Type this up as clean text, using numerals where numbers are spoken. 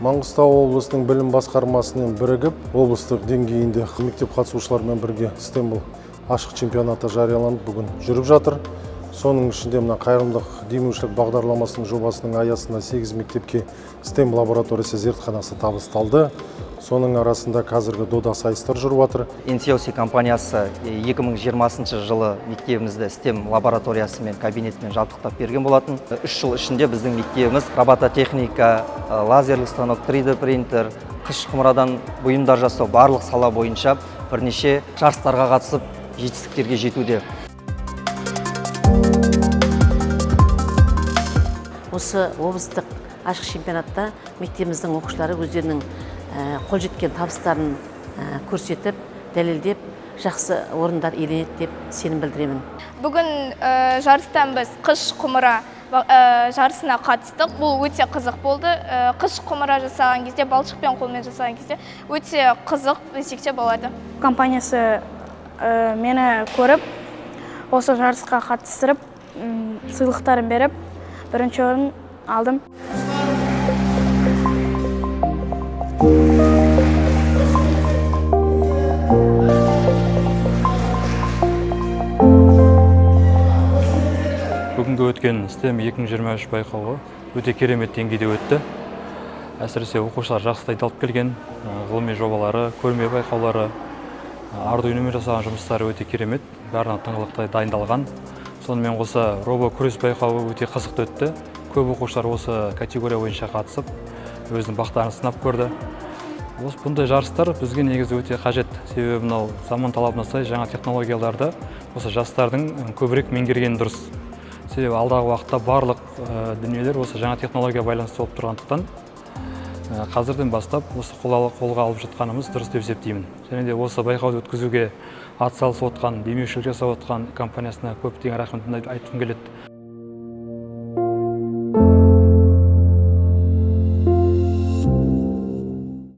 Маңғыстау облысының білім басқармасымен бірігіп, облыстық деңгейінде мектеп қатысушыларымен бірге STEM ашық чемпионаты жарияланып, бүгін жүріп жатыр. Соның ішінде мына қайырымдылық демеушілік бағдарламасының жобасының аясында 8 мектепке STEM лабораториясы зертханасы табысталды. Соның арасында қазіргі дода сайыстар жүріп жатыр. NCOC компаниясы 2020 жылы мектебімізді STEM лабораториясымен, кабинетімен жабдықтап берген болатын. 3 жыл ішінде біздің мектебіміз робототехника, лазерлік станок, 3D принтер, қыш құмырадан бұйымдар жасау барлық сала бойынша бірнеше жарыстарға қатысып жетістіктерге жетуде. Осы облыстық ашық чемпионатта мектебіміздің оқушылары өздерінің қол жеткен табыстарын көрсетіп, дәлелдеп, жақсы орындар иеленеді деп сенім білдіремін. Бүгін жарыстан біз қыш құмыра жарысына қатыстық. Бұл өте қызық болды. Қыш құмыра жасаған кезде, балшықпен қолмен жасаған кезде өте қызық десек те болады. Компаниясы мені көріп, осы жарысқа қатыстырып, сыйлықтарын беріп, бірінші орын алдым. Бүгінгі өткен STEM 2023 байқауы өте керемет деңгейде өтті. Әсіресе оқушылар жақсы дайындалып келген, ғылыми жобалары, көрме байқаулары, Ардуиномен жасаған жұмыстары өте керемет, бәріне тыңғылықты дайындалған. Сонымен қоса робо күрес байқауы өте қызықты өтті. Көп оқушылар осы категория бойынша қатысып, өзінің бақтарын сынап көрді. Осы бұндай жарыстар бізге негізі өте қажет. Себебі мынау заман талабына сай жаңа технологияларды осы жастардың көбірек меңгергені дұрыс. Себебі алдағы уақытта барлық дүниелер осы жаңа технология байланысты болып тұрғандықтан, қазірден бастап осы қолға алып жатқанымыз дұрыс деп есептеймін. Және де осы байқауды өткізуге атсалысып отқан, демеушілік жасап отқан компаниясына көптеген рахметімді айтқым келеді.